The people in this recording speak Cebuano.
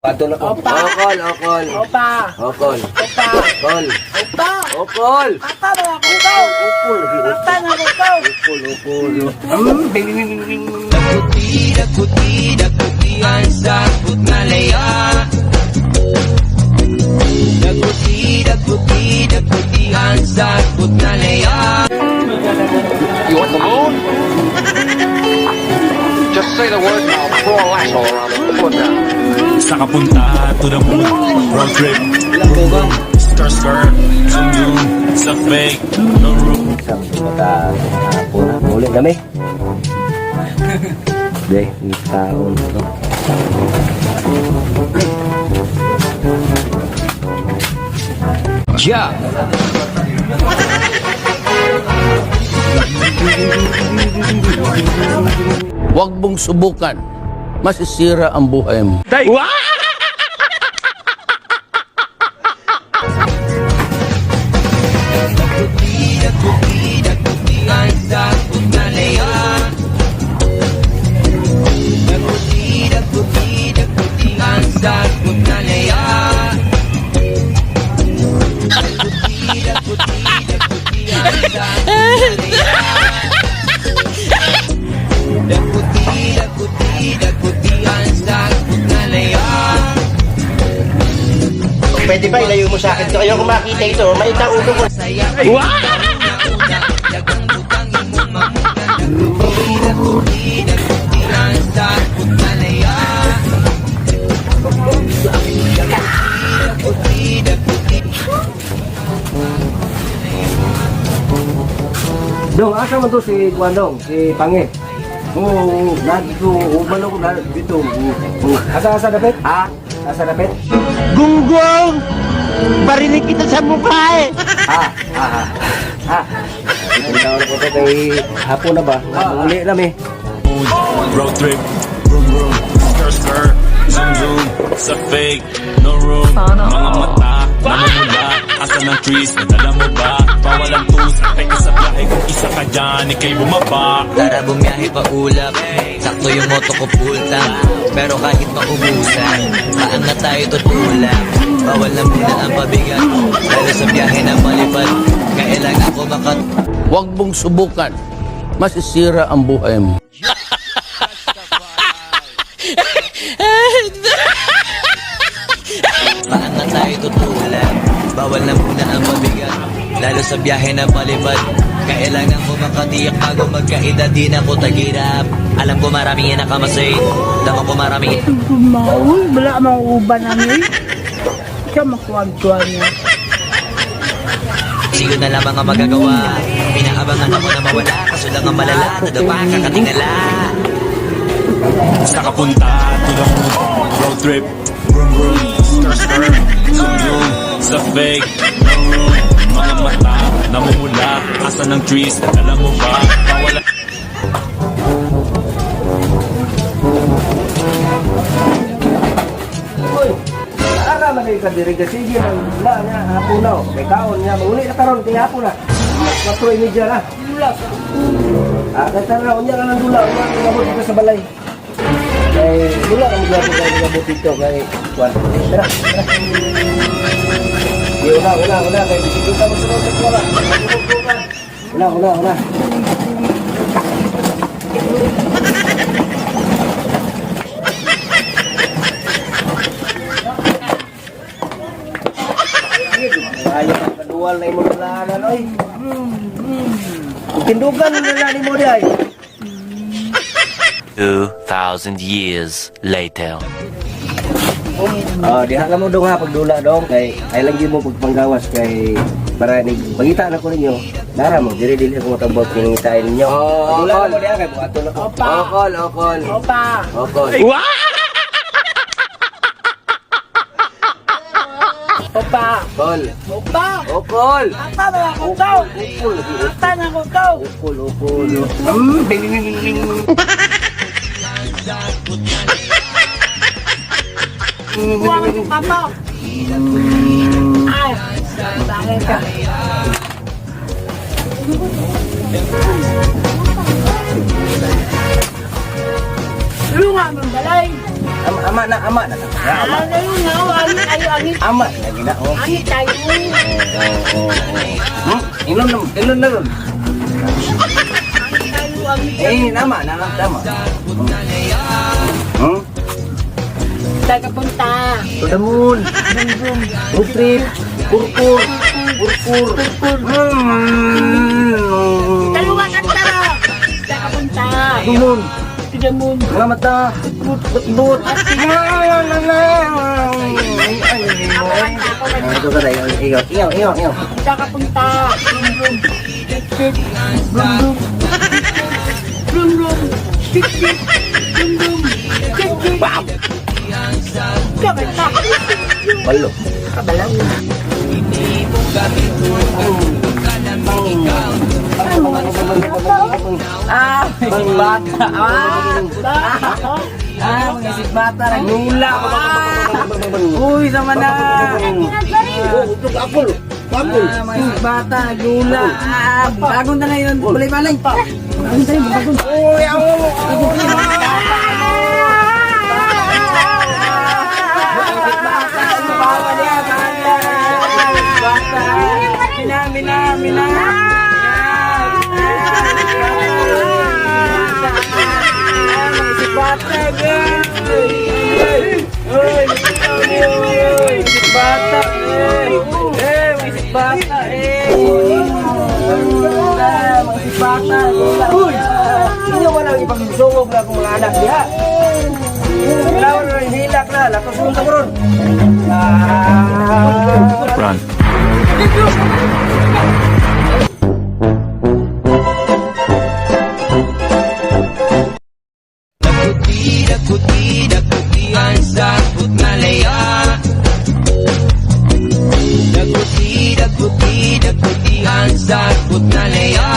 Ato na ko. Opa. Okol, okol. Opa. Okol. Opa. Okol. Opa. Okol. Papa na ako ko. Okol. Papa na ako ko. Okol, okol. Dakuti, dakuti, dakuti ang sakot na laya. Dakuti, dakuti, dakuti ang sakot na laya. You want the moon? Just say the word and I'll throw a lasso around it. Pull it down. Sa kapunta to the moon. Road trip. Vroom vroom. Skirt skirt. Zoom zoom. Sa fake. No room. Sa bata, hapon na. Uli kami. Hindi, ang taon na to. Yeah! Huwag mong subukan. Masisira ang buhay mo. Dakuti, dakuti, dakuti ang sakot na laya. Dakuti, dakuti, dakuti ang sakot na laya. Dakuti, dakuti, dakuti ang sakot na laya. Dakuti, dakuti, dakuti ang sakot na laya. Pwede ba ilayo mo sa akin ito? Ayoko makita ito. Maita ulo ko. Saya una dagang butang imong mamunan. Dakuti, dakuti, dakuti ang sakot na laya. Dakuti, dakuti. Dong, asa man to si Guandong, si Pange? Oo, nandito, uban ako na dito. Oo. Asa asa dapit? Ha? Asa dapit? Gunggong! Barinig kita sa mukha eh! Ha? Ha? Ha? Ha? Ito na ko to kay hapon na ba? Uli na mi. Road trip. Vroom vroom. Skirt skirt. Zoom zoom. Sa fake. No room. Mga mata. Namumula. Asa ng trees. Nadala mo ba? Bawal ang tools. Teka sa biyahe kung isa ka dyan. Ika'y bumaba. Tara bumiyahe pa ulap. Sakto yung moto ko full tank. Pero kahit maubusan, paangat tayo tutulak. Bawal na muna ang pabigat, lalo sa biyahe na palipad. Kailangan ko makat Huwag mong subukan. Masisira ang buhay mo. Paangat tayo tutulak. Bawal na muna ang pabigat, lalo sa biyahe na palipad. Kailangan ko makatiyak bago magkaedad. Di na ko tagirap. Alam ko maraming inakamasay. Dama ko maraming Maul, wala mang uban namin. Ikaw makuwag-kuwag niya. Siyo na lamang ang magagawa. Pinaabangan ako na mawala. Kaso lang ang malala. Nadapa kakatingala. Sa kapunta to the moon. Road trip. Vroom vroom. Skirt skirt. Zoom zoom. Sa fake. No room. Mga mata. Namumula. Asa ng trees. Nadala mo ba? Bawal Uy, ara man kay kadiri ka sige man wala niya hapon na. Oh. May kaon niya manguli na karon kay hapon na. 4:30 na. Dula. Ah, kay tara unya ka ng dula, unya ka gabot dito sa balay. Kay dula ka mo kay gabot dito kay kuan. Tara, tara. Di una, una, una kay bisikleta mo sunod sa kuha. Una, una, una. Ayaw ang kaduwal na imong dalanan, oy. Tindugan na lang nimo di ay. 2,000 years later. Ah, diha ka mo dong ha pagdula dong kay ay lang gyud mo pagpanggawas kay para ni pangita na ko ninyo. Nara mo diri dili ako matambog kinangitain ninyo. Pagdula na mo diha kay buhaton na ko. Opa. Okol, okol. Opa. Okol. Opa. Okol. Opa. Okol. Papa na ako ko. Okol. Papa na ako ko. Okol, okol. Kuha ka ng papa. Ay, bakit ka? Lunga man balay. Ama, ama na, ama na. Ama, Ah, tayo na. Angit tayo, angit. ama lagi na oh. Angit tayo. Ilon na, ilon na ron. Angit tayo, angit. Eh, tama na, tama. Taga punta. To the moon. Road trip. Purpur. Purpur. Dalawa ka tara. Taga punta. To the moon. To the moon. Mga mata. But, but. Ito ka tayo. Ikaw, ikaw, ikaw, ikaw. Taga punta. Brum brum. Tik tik. Brum brum. Brum brum. Tik tik. Brum brum. Tik tik. Bam! Kabanta. Balo. Kabalaw. Ah, bata. Ah, ah, mga bata nagula. Uy, sama na. Apple. Apple. Ah, mga bata nagula. Ah, bagong na ngayon. Balay-balay. Uy, ako. Mina, mina, mina. Uy! Inyo ba nang ipagsungog na akong mga anak diha? Wala na hilak na, lakas mong karon. Ah! Run. Dakuti, dakuti, dakuti ang sakot na laya. Dakuti, dakuti, dakuti ang sakot na laya.